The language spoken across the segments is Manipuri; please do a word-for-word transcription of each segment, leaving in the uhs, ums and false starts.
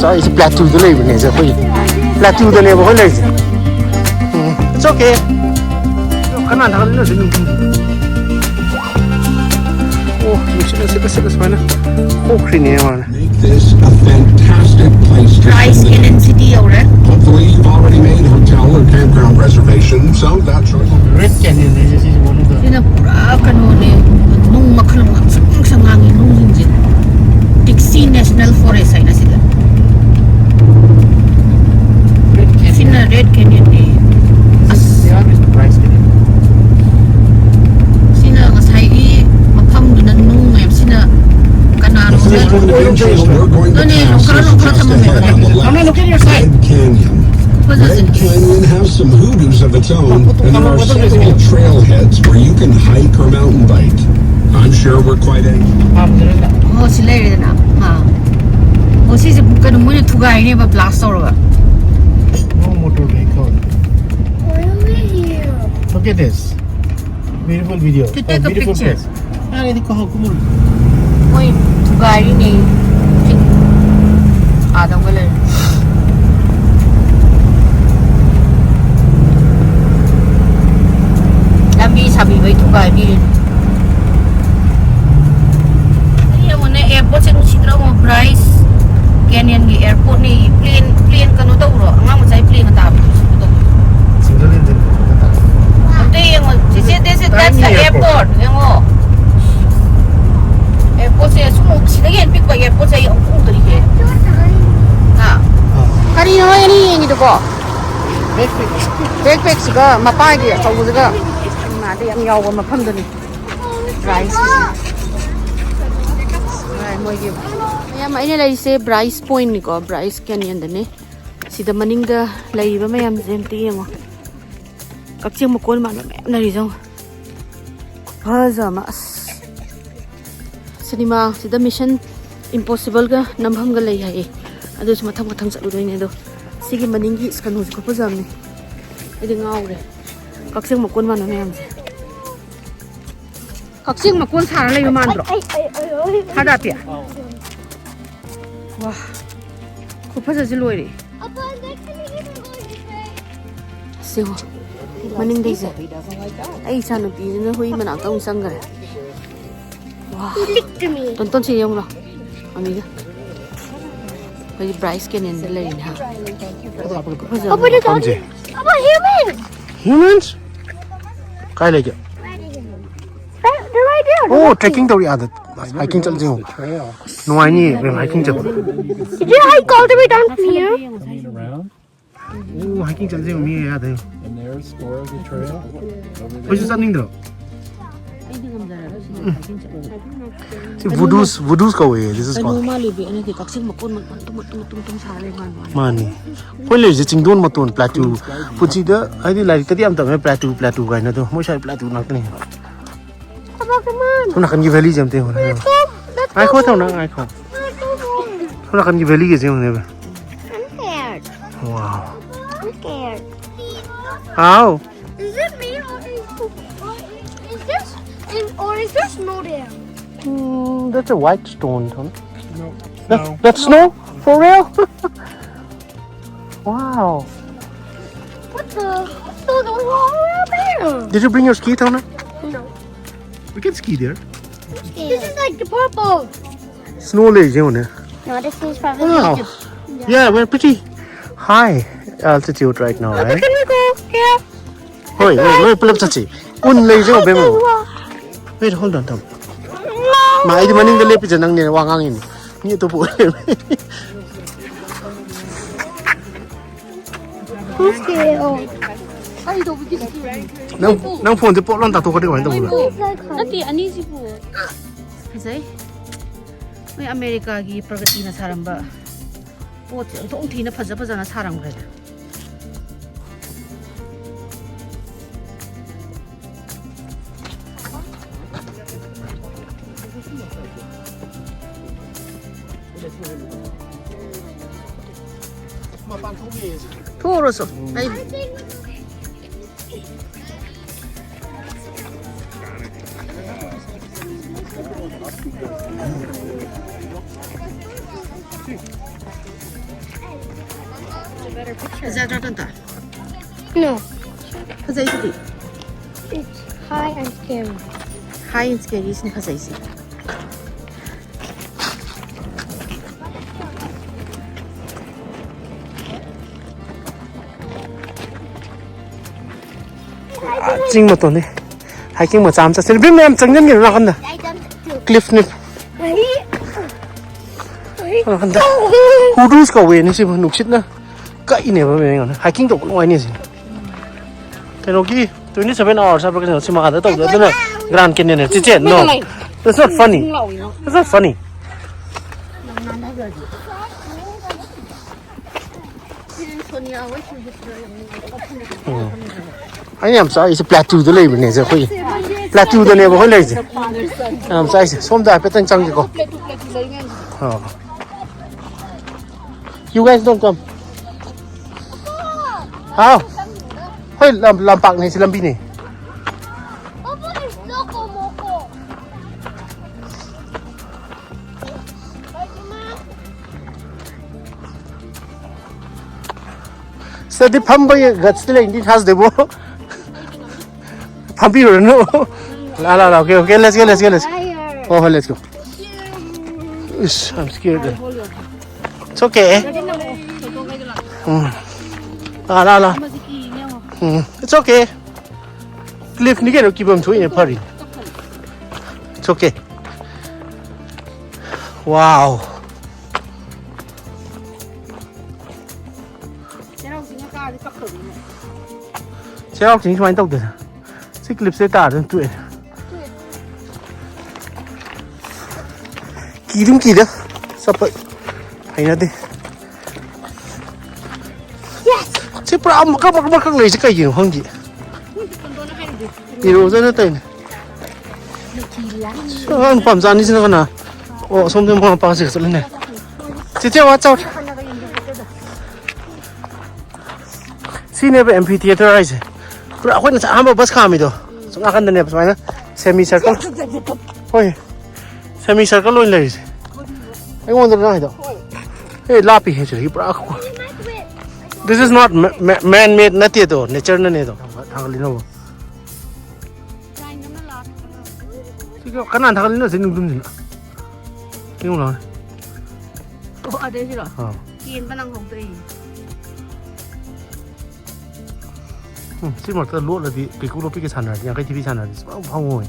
ꯆꯥꯔꯤꯁꯦ ꯄ꯭ꯂꯥꯇꯨꯗ ꯂꯩꯕꯅꯦ ꯑꯩꯈꯣꯏ꯫ ꯄ꯭ꯂꯥꯇꯨꯗꯅꯦꯕ ꯑꯩꯈꯣꯏ ꯂꯩꯔꯤꯁꯦ꯫ ꯎꯝ, it's okay꯫ ꯀꯅꯥ ꯊꯥꯒꯠꯂꯤꯅꯣ ꯁꯤ ꯅꯨꯄꯤꯁꯦ? ꯑꯣ, ꯅꯨꯡꯁꯤꯠꯅ ꯁꯤꯠꯂ ꯁꯤꯠꯂ ꯁꯨꯃꯥꯏꯅ ꯈꯣꯛꯈ꯭ꯔꯤꯅꯦ ꯃꯥꯅ꯫ Make this a fantastic place to Rice spend the Canyon day. City ꯌꯧꯔꯦ꯫ Hopefully you've already made hotel or campground reservations, so that's your Red Canyon ꯍꯥꯏꯁꯦ ꯁꯤꯁꯦ one of the ꯁꯤꯅ ꯄꯨꯔꯥ ꯀꯩꯅꯣꯅꯦ, ꯅꯨꯡ ꯃꯈꯜ ꯉꯥꯡꯁꯪ ꯉꯥꯡꯁꯪ ꯉꯥꯡꯉꯤ ꯅꯨꯡꯁꯤꯡꯁꯦ꯫ Dixie National Forest ꯍꯥꯏꯅ ꯁꯤꯗ꯫ Red Canyon. ꯁꯤꯅ Red Canyon ꯅꯦ꯫ ꯑꯁ꯫ They are Rice Canyon. ꯁꯤꯅ ꯉꯁꯥꯏꯒꯤ ꯃꯐꯝꯗꯨꯅ ꯅꯨꯡ ꯃꯌꯥꯝ ꯁꯤꯅ ꯀꯅꯥꯅꯣ? The first one of interest we're going to ꯑꯗꯨꯅꯦ, pass ꯈꯔ is ꯈꯔ just ꯊꯝꯃꯝꯃꯦ꯫ Ahead on the left. Red Canyon. ꯐꯖꯩ꯫ Red Canyon has some hoodoos of its own, and there are several trailheads where you can hike or mountain bike. I'm sure we're quite a ꯑꯣ, ꯁꯤ ꯂꯩꯔꯦꯗꯅ꯫ ꯑꯥ꯫ ꯑꯣ, ꯁꯤꯁꯦ ꯀꯩꯅꯣ, ꯃꯣꯏꯅ ꯊꯨꯒꯥꯏꯅꯦꯕ blast ꯇꯧꯔꯒ꯫ No motor vehicle. Look at this. Beautiful video. To take a picture. ꯃꯣꯏ ꯊꯨꯒꯥꯏꯔꯤꯅꯦ꯫ ꯑꯥꯗꯧꯒ ꯂꯩꯔꯦ꯫ ꯂꯝꯕꯤ ꯁꯥꯕꯤꯕꯩ ꯊꯨꯒꯥꯏꯕꯤꯔꯤꯅꯦ꯫ ꯌꯦꯡꯉꯨꯅꯦ, airport ꯁꯦ ꯅꯨꯡꯁꯤꯗ꯭ꯔꯣ? Bryce Canyon ꯒꯤ airport ꯅꯦ꯫ Plane, plane ꯀꯩꯅꯣ ꯇꯧꯕ꯭ꯔꯣ? ꯑꯉꯥꯡ ꯃꯆꯥꯒꯤ plane ꯒ ꯇꯥꯕꯗꯣ? Single engine. ꯑꯝꯇ ꯌꯦꯡꯉꯣ꯫ ꯆꯦꯆꯦ, this is, that's the airport. ꯌꯦꯡꯉꯣ꯫ Airport ꯁꯦ ꯁꯨꯝ ꯁꯤꯗꯒꯤ ꯍꯦꯟꯅ ꯄꯤꯛꯄ airport ꯁꯦ ꯑꯩ ꯑꯃꯨꯛ ꯎꯗ꯭ꯔꯤꯌꯦ꯫ ꯍꯥ? ꯀꯔꯤꯅꯣ ꯅꯣꯏ ꯑꯅꯤ ꯌꯦꯡꯉꯤꯗꯨꯕꯣ? Backpack꯫ Backpack ꯁꯤꯒ ꯃꯄꯥꯒꯤ ꯑꯆꯧꯕꯗꯨꯒ ꯃꯥꯗꯤ ꯌꯥꯝ ꯌꯥꯎꯕ ꯃꯐꯝꯗꯨꯅꯤ꯫ Bryce ꯀꯤꯁꯦ꯫ ꯃꯣꯏꯒꯤ ꯃꯌꯥꯝ ꯑꯩꯅ ꯂꯩꯔꯤꯁꯦ Bryce Point ꯅꯤꯀꯣ, Bryce Canyon ꯗꯅꯦ꯫ ꯁꯤꯗ ꯃꯅꯤꯡꯗ ꯂꯩꯔꯤꯕ ꯃꯌꯥꯝꯁꯦ ꯑꯝꯇ ꯌꯦꯡꯉꯣ꯫ ꯀꯛꯆꯤꯡ ꯃꯀꯣꯟ ꯃꯥꯟꯕ ꯃꯌꯥꯝ ꯂꯩꯔꯤ, ꯌꯦꯡꯉꯣ꯫ ꯈꯨꯐꯖ ꯑꯃ, ꯑꯁ꯫ ꯁꯤꯅꯦꯃꯥ ꯁꯤꯗ Mission Impossible ꯒ ꯅꯝꯐꯝꯒ ꯂꯩ ꯍꯥꯏꯌꯦ꯫ ꯑꯗꯨꯁꯨ ꯃꯊꯪ ꯃꯊꯪ ꯆꯠꯂꯨꯗꯣꯏꯅꯦ꯫ ꯑꯗꯣ ꯁꯤꯒꯤ ꯃꯅꯤꯡꯒꯤ ꯀꯩꯅꯣꯁꯦ ꯈꯨꯐꯖ ꯑꯃꯅꯤ꯫ ꯑꯩꯗꯤ ꯉꯥꯎꯔꯦ꯫ ꯀꯛꯆꯤꯡ ꯃꯀꯣꯟ ꯃꯥꯟꯕ ꯃꯌꯥꯝꯁꯦ꯫ ꯀꯛꯆꯤꯡ ꯃꯀꯣꯟ ꯁꯥꯔ ꯂꯩꯕ ꯃꯥꯟꯗ꯭ꯔꯣ? ꯊꯥꯗꯥꯄꯤ꯫ ꯋꯥ꯫ ꯈꯨꯐꯖꯁꯦ ꯂꯣꯏꯔꯦ꯫ ꯁꯤꯕꯨ ꯃꯅꯤꯡꯗꯩꯁꯦ ꯑꯩ ꯏꯆꯥꯅꯨꯄꯤꯁꯤꯅ ꯍꯨꯏ ꯃꯅꯥꯛꯇ ꯑꯃꯨꯛ ꯆꯪꯈ꯭ꯔꯦ꯫ ꯋꯥ꯫ ꯇꯣꯟꯇꯣꯟ ꯁꯤ ꯌꯦꯡꯉꯨ ꯂꯥꯎ꯫ ꯃꯃꯤꯒ꯫ ꯑꯩꯈꯣꯏꯒꯤ ꯕ꯭ꯔꯥꯏꯁ ꯀꯦꯅꯦꯟꯗ ꯂꯩꯔꯤꯅꯦ ꯍꯥ꯫ ꯐꯖꯕ꯫ ꯃꯐꯝꯁꯦ꯫ Humans? ꯀꯥꯏ ꯂꯩꯒꯦ? ꯑꯣ, trekking ꯇꯧꯔꯤ ꯑꯥꯗ꯫ Hiking ꯆꯠꯂꯁꯦ ꯌꯦꯡꯉꯣ꯫ ꯅꯨꯡꯉꯥꯏꯅꯤ ꯏꯕꯦꯝ hiking ꯆꯠꯄ꯫ Did you hike all the way down from here? ꯑꯣ, hiking ꯆꯠꯂꯁꯦ ꯌꯦꯡꯉꯣ ꯃꯤ ꯑꯥꯗ ꯌꯦꯡꯉꯣ꯫ ꯑꯩꯈꯣꯏꯁꯨ ꯆꯠꯅꯤꯡꯗ꯭ꯔꯣ? ꯁꯤ ꯚꯨꯗꯨꯁ, ꯚꯨꯗꯨꯁ ꯀꯧꯋꯦ, this is called꯫ ꯀꯩꯅꯣ ꯃꯥꯜꯂꯤꯕꯤ, ꯑꯩꯅꯗꯤ ꯀꯛꯆꯤꯡ ꯃꯀꯣꯟ ꯃꯇꯨꯝ ꯃꯇꯨꯝ ꯃꯇꯨꯝ ꯁꯥꯔ ꯂꯩ ꯃꯥꯜꯂꯤ꯫ ꯃꯥꯅꯤ꯫ ꯑꯩꯈꯣꯏ ꯂꯩꯔꯤꯁꯦ ꯆꯤꯡꯗꯣꯟ ꯃꯇꯣꯟ, plateau꯫ ꯄꯨꯟꯁꯤꯗ ꯍꯥꯏꯗꯤ ꯂꯥꯏꯔꯤꯛꯇꯗꯤ ꯌꯥꯝ ꯇꯝꯃꯦ plateau, plateau ꯀꯥꯏꯅ, ꯑꯗꯣ ꯃꯣꯏ ꯁ꯭ꯋꯥꯏ plateau ꯉꯥꯛꯇꯅꯦ꯫ ꯁꯣꯝ ꯅꯥꯀꯟꯒꯤ valleyꯁꯦ ꯑꯝꯇ ꯌꯦꯡꯉꯨꯅꯦ꯫ ꯉꯥꯏꯈꯣ, ꯊꯧꯅ, ꯉꯥꯏꯈꯣ꯫ ꯁꯣꯝ ꯅꯥꯀꯟꯒꯤ valleyꯒꯁꯦ ꯌꯦꯡꯉꯨꯅꯦ꯫ Wow꯫ How. Is it me or is, or is this, is, or is there snow there? Mm, that's a white stone, huh? No. That's, no. That's snow? For real? Wow. What the? What the? What's going on there? Did you bring your ski, Tona? No. We can ski there. This is like the purple. Snow ꯂꯩꯔꯤꯁꯦ ꯌꯦꯡꯉꯨꯅꯦ꯫ No, this is probably. Wow. Yeah, we're pretty high altitude right now, right? Can we go here? ꯍꯣꯏ, ꯍꯣꯏ, ꯍꯣꯏ, ꯄꯨꯂꯞ ꯆꯠꯁꯤ꯫ ꯎꯟ ꯂꯩꯔꯤꯁꯦ ꯌꯦꯡꯉꯣ, ꯕꯦꯝꯃ꯫ Wait, hold on, ꯇꯥꯃꯣ꯫ ꯃꯥ, ꯑꯩꯗꯤ ꯃꯅꯤꯡꯗ ꯂꯦꯞꯄꯤꯁꯦ ꯅꯪꯅꯦ ꯋꯥ ꯉꯥꯡꯉꯤꯅꯤ꯫ ꯃꯤ ꯑꯇꯣꯞꯄ ꯑꯣꯏ ꯂꯩꯔꯝꯃꯦ꯫ ꯅꯪ, ꯅꯪ phoneꯁꯦ ꯄꯣꯠ ꯂꯣꯟ ꯇꯥꯊꯣꯛꯈ꯭ꯔꯗꯤ ꯀꯃꯥꯏꯅ ꯇꯧꯕꯅꯣ? ꯅꯠꯇꯦ, ꯑꯅꯤꯁꯤꯕꯨ꯫ ꯐꯖꯩ꯫ ꯃꯣꯏ ꯑꯃꯦꯔꯤꯀꯥꯒꯤ ꯄ꯭ꯔꯒꯇꯤꯅ ꯁꯥꯔꯝꯕ ꯄꯣꯠꯁꯦ ꯑꯣꯟꯊꯣꯛ ꯊꯤꯅ ꯐꯖ ꯐꯖꯅ ꯁꯥꯔꯝꯈ꯭ꯔꯦꯗ꯫ ꯊꯣꯛꯎꯔꯁꯨ꯫ ꯑꯩ No, ꯐꯖꯩꯁꯤꯗꯤ꯫ It's high and scary. High and scary ꯁꯤꯅ ꯐꯖꯩꯁꯤ꯫ ꯑꯥ, ꯆꯤꯡ ꯃꯇꯣꯟꯅꯤ꯫ Hiking ꯃꯆꯥ ꯑꯃ ꯆꯠꯁꯤꯅꯦ꯫ ꯕꯤꯝ, ꯌꯥꯝ ꯆꯪꯁꯤꯟꯒꯅꯨ ꯅꯥꯀꯟꯗ꯫ Cliff ꯅꯤ꯫ ꯅꯥꯀꯟꯗ꯫ Hurus ꯀꯧꯋꯦꯅꯦ ꯁꯤꯕꯨ꯫ ꯅꯨꯡꯁꯤꯠꯅ ꯀꯛꯏꯅꯦꯕ ꯃꯦꯝ꯫ Hiking ꯇꯧꯕ ꯅꯨꯡꯉꯥꯏꯅꯤ ꯁꯤ꯫ ꯀꯩꯅꯣꯒꯤ twenty seven hours ꯍꯥꯏꯕ꯭ꯔꯥ ꯀꯩꯅꯣ ꯁꯤꯃꯥꯗ ꯇꯧꯕꯗꯣ ꯑꯗꯨꯅ Grand Canyon ꯅꯦ꯫ ꯆꯤꯆꯦ, no. That's not funny. That's not funny. ꯎꯝ꯫ ꯑꯩꯅ ꯌꯥꯝ ꯆꯥꯛꯏꯁꯦ plateau ꯗ ꯂꯩꯕꯅꯦ ꯁꯦ ꯑꯩꯈꯣꯏ꯫ Plateau ꯗꯅꯦꯕ ꯑꯩꯈꯣꯏ ꯂꯩꯔꯤꯁꯦ꯫ ꯌꯥꯝ ꯆꯥꯛꯏꯁꯦ꯫ ꯁꯣꯝꯗ ꯍꯥꯏꯐꯦꯠꯇꯪ ꯆꯪꯒꯦꯀꯣ꯫ ꯑꯥ꯫ You guys don't come. ꯍꯥꯎ꯫ ꯍꯣꯏ, ꯂꯝ-, ꯂꯝꯄꯥꯛꯅꯦ ꯁꯤ ꯂꯝꯕꯤꯅꯦ꯫ ꯁꯤꯗꯗꯤ ꯐꯝꯕꯒꯤ guts ꯇꯤ ꯂꯩꯅꯤ ꯊꯥꯖꯗꯦꯕꯣ꯫ ꯐꯝꯕꯤꯔꯨꯔꯅꯨ꯫ ꯂꯥ, ꯂꯥ, ꯂꯥ, okay, okay, let's go, let's go, let's go. ꯍꯣꯏ, ꯍꯣꯏ, let's go. Is, I'm scared. It's okay. ꯎꯝ꯫ ꯂꯥ, ꯂꯥ, ꯂꯥ꯫ ꯎꯝ, it's okay. Cliff ꯅꯤ ꯀꯩꯅꯣ, ꯀꯤꯐꯝ ꯊꯣꯛꯏꯅꯦ, ꯐꯔꯤꯅꯦ꯫ It's okay. Wow. ꯆꯩꯔꯥꯎ ꯆꯤꯡ ꯁꯨꯃꯥꯏꯅ ꯇꯧꯗꯦ꯫ ꯁꯤ cliff ꯁꯦ ꯇꯥꯔꯗꯤ ꯑꯗꯨꯝ ꯇꯣꯛꯑꯦ꯫ ꯀꯤꯗꯨꯝ ꯀꯤꯗ ꯆꯠꯄ ꯍꯩꯅꯗꯦ꯫ ꯁꯤ ꯄꯨꯔꯥ ꯃꯀꯛ ꯃꯀꯛ ꯃꯀꯛ ꯂꯩꯔꯤꯁꯦ ꯀꯩꯒꯤꯅꯣ ꯈꯪꯗꯦ꯫ Erosion ꯅ ꯇꯧꯔꯤꯅꯦ꯫ ꯑꯉꯥꯡ ꯅꯨꯄꯥ ꯃꯆꯥ ꯑꯅꯤꯁꯤꯅ ꯀꯅꯥ? ꯑꯣ, ꯑꯁꯣꯝꯗ ꯃꯃꯥ ꯃꯄꯥꯁꯤꯒ ꯆꯠꯂꯤꯅꯦ꯫ ꯆꯤꯆꯦ, watch out. ꯁꯤꯅꯦꯕ amphitheater ꯍꯥꯏꯁꯦ꯫ ꯄꯨꯔꯥ ꯑꯩꯈꯣꯏꯅ ꯉꯁꯥꯏ ꯑꯍꯥꯟꯕ bus ꯈꯥꯝꯃꯤꯗꯣ꯫ ꯁꯣꯝ ꯅꯥꯀꯟꯗꯅꯦꯕ ꯁꯨꯃꯥꯏꯅ semi circle꯫ ꯍꯣꯏ꯫ Semi circle ꯑꯣꯏꯅ ꯂꯩꯔꯤꯁꯦ꯫ ꯑꯩꯉꯣꯟꯗ ꯅꯪ ꯍꯥꯏꯗꯣ꯫ ꯑꯦ, ꯂꯥꯞꯄꯤꯍꯦ ꯁꯤꯗꯒꯤ ꯄꯨꯔꯥ꯫ This is not ma- ma- man-made ꯅꯠꯇꯦ ꯑꯗꯣ, natureꯅꯅꯦ ꯑꯗꯣ꯫ ꯊꯥꯡꯒꯠꯂꯤꯅꯣ? ꯆꯥꯏꯅ ꯑꯃ ꯂꯥꯛꯄꯗꯣ꯫ ꯁꯤ ꯀꯅꯥꯅ ꯊꯥꯡꯒꯠꯂꯤꯅꯣ ꯁꯤ ꯅꯨꯡꯗꯨꯝꯁꯤꯅ? ꯌꯦꯡꯉꯨ ꯂꯥꯎꯅꯦ꯫ ꯑꯣ, ꯑꯗꯩꯁꯤꯔꯣ? ꯑꯥ꯫ ꯆꯦꯟꯕ ꯅꯪꯍꯧꯗ꯭ꯔꯦ꯫ ꯎꯝ, ꯁꯤ ꯃꯔꯛꯇ ꯂꯣꯠꯂꯗꯤ ꯀꯩꯀꯨ ꯂꯣꯠꯄꯤꯒ ꯁꯥꯟꯅꯔꯗꯤ, ꯌꯥꯡꯈꯩ ꯊꯤꯕꯤ ꯁꯥꯟꯅꯔꯗꯤ ꯁꯨꯡꯐꯪ ꯐꯪꯉꯣꯏ꯫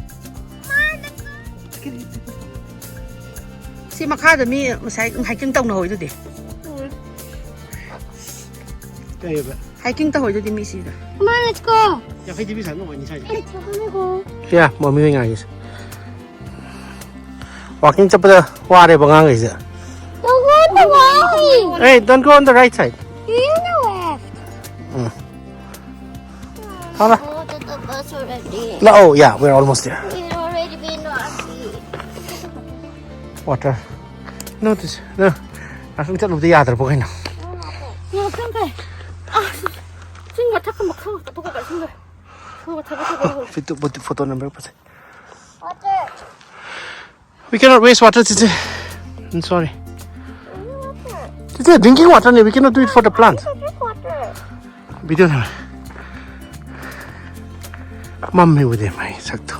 ꯁꯤ ꯃꯈꯥꯗ ꯃꯤ ꯉꯁꯥꯏ hiking ꯇꯧꯅꯍꯧꯔꯤꯗꯨꯗꯤ꯫ ꯀꯩꯕ? Hiking ꯇꯧꯍꯧꯔꯤꯗꯨꯗꯤ ꯃꯤ ꯁꯤꯗ꯫ Come on, let's go. ꯌꯥꯡꯈꯩ ꯊꯤꯕꯤ ꯁꯥꯟꯅ ꯅꯨꯡꯉꯥꯏꯅꯤ ꯁ꯭ꯋꯥꯏꯁꯦ꯫ Let's go. ꯌꯥ, ꯃꯃꯤ ꯍꯣꯏ ꯉꯥꯏꯔꯤꯁꯦ꯫ Walking ꯆꯠꯄꯗ ꯋꯥꯔꯦꯕ ꯑꯉꯥꯡꯈꯩꯁꯦ꯫ Don't go on the right. Hey, don't go on the right side. You know it. ꯎꯝ꯫ ꯐꯔꯦ꯫ Oh, the bus already. ꯂꯥꯛꯑꯣ, yeah, we're almost there. We've already been walking. Water. No, this, no. ꯉꯥꯛꯇꯪ ꯆꯠꯂꯨꯕꯗ ꯌꯥꯗ꯭ꯔꯕꯣ ꯀꯩꯅꯣ? ꯉꯥꯛꯇꯪ ꯀꯩ? ꯑꯁ, ꯆꯤꯡ ꯃꯊꯛꯀ ꯃꯈꯥ ꯀꯥꯊꯣꯛꯀ ꯆꯠꯁꯤꯟꯈ꯭ꯔꯦ꯫ ꯈꯔ ꯊꯕꯛ ꯈꯔ ꯇꯧꯍꯧ꯫ ꯐꯣꯇꯣ, ꯐꯣꯇꯣ, ꯐꯣꯇꯣ ꯅꯝꯕꯔ ꯐꯖꯩ꯫ Water. We cannot waste water, ꯆꯤꯆꯦ. I'm sorry. Water. ꯆꯤꯆꯦ, drinking water ꯅꯦ. We cannot do it for the plants. Water. Video ꯅꯝꯃꯦ꯫ ꯃꯝꯃꯦ ꯎꯗꯦ ꯃꯥꯏ ꯁꯛꯇꯣ꯫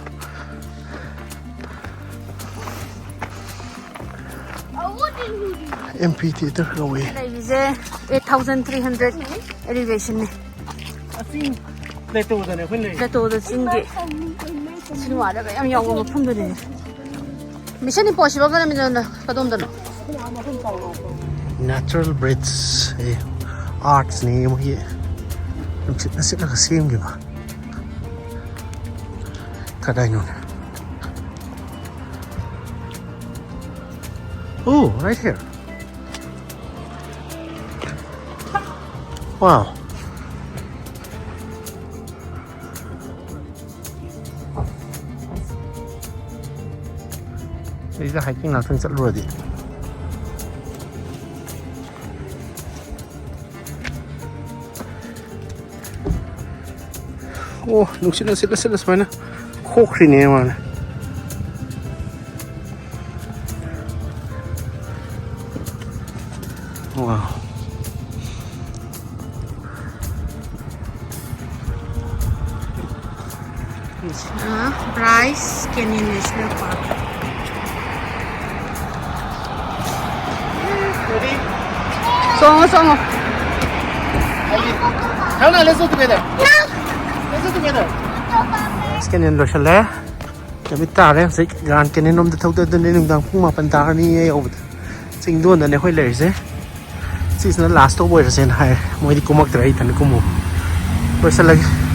ꯑꯦꯝ ꯐꯤ ꯊꯤꯌꯦꯇꯔ ꯀꯧꯋꯦ꯫ ꯂꯩꯔꯤꯁꯦ eight thousand three hundred elevation ꯅꯦ꯫ ꯆꯤꯡ ꯄ꯭ꯂꯦꯇꯣꯗꯅꯦ ꯑꯩꯈꯣꯏ ꯂꯩꯔꯤꯁꯦ꯫ ꯄ꯭ꯂꯦꯇꯣꯗ ꯆꯤꯡꯒꯤ ꯁꯤꯅꯦꯃꯥꯗꯒ ꯌꯥꯝ ꯌꯥꯎꯕ ꯃꯐꯝꯗꯨꯅꯤꯅꯦ꯫ Mission Impossible ꯒ ꯅꯝꯃꯤꯗꯅ ꯀꯗꯣꯝꯗꯅꯣ? Natural bridge, ꯑꯦ, arts ꯅꯦ ꯃꯣꯏꯒꯤ ꯅꯨꯡꯁꯤꯠꯅ ꯁꯤꯠꯂꯒ ꯁꯦꯝꯈꯤꯕ꯫ ꯀꯗꯥꯏꯅꯣꯅꯦ? Oh, right here. Wow. ꯁꯤꯗ hiking ꯉꯥꯛꯇꯪ ꯆꯠꯂꯨꯔꯗꯤ꯫ ꯑꯣ, ꯅꯨꯡꯁꯤꯠꯅ ꯁꯤꯠꯂ ꯁꯤꯠꯂ ꯁꯨꯃꯥꯏꯅ ꯈꯣꯛꯈ꯭ꯔꯤꯅꯦ ꯃꯥꯅ꯫ Wow. ꯁꯤꯅ Bryce Canyon National Park꯫ ꯆꯣꯡꯉꯣ, ꯆꯣꯡꯉꯣ꯫ Hello, let's go together. Let's go together. Bryce Canyon ꯂꯣꯏꯁꯜꯂꯦ꯫ ꯅꯨꯃꯤꯠ ꯇꯥꯔꯦ ꯍꯧꯖꯤꯛ꯫ Grand Canyon ꯔꯣꯝꯗ ꯊꯧꯗꯗꯣꯏꯅꯦ꯫ ꯅꯨꯡꯗꯥꯡ ꯄꯨꯡ ꯃꯥꯄꯟ ꯇꯥꯔꯅꯤꯌꯦ ꯌꯧꯕꯗ꯫ ꯆꯤꯡꯗꯣꯟꯗꯅꯦ ꯑꯩꯈꯣꯏ ꯂꯩꯔꯤꯁꯦ꯫ ꯁꯤꯁꯤꯅ last stop ꯑꯣꯏꯔꯁꯦꯅ ꯍꯥꯏ꯫ ꯃꯣꯏꯗꯤ ꯀꯨꯝꯃꯛꯇ꯭ꯔꯦ, ꯑꯩ ꯏꯊꯟꯇ ꯀꯨꯝꯃꯨ꯫ ꯂꯣꯏꯁꯜꯂꯒꯦ꯫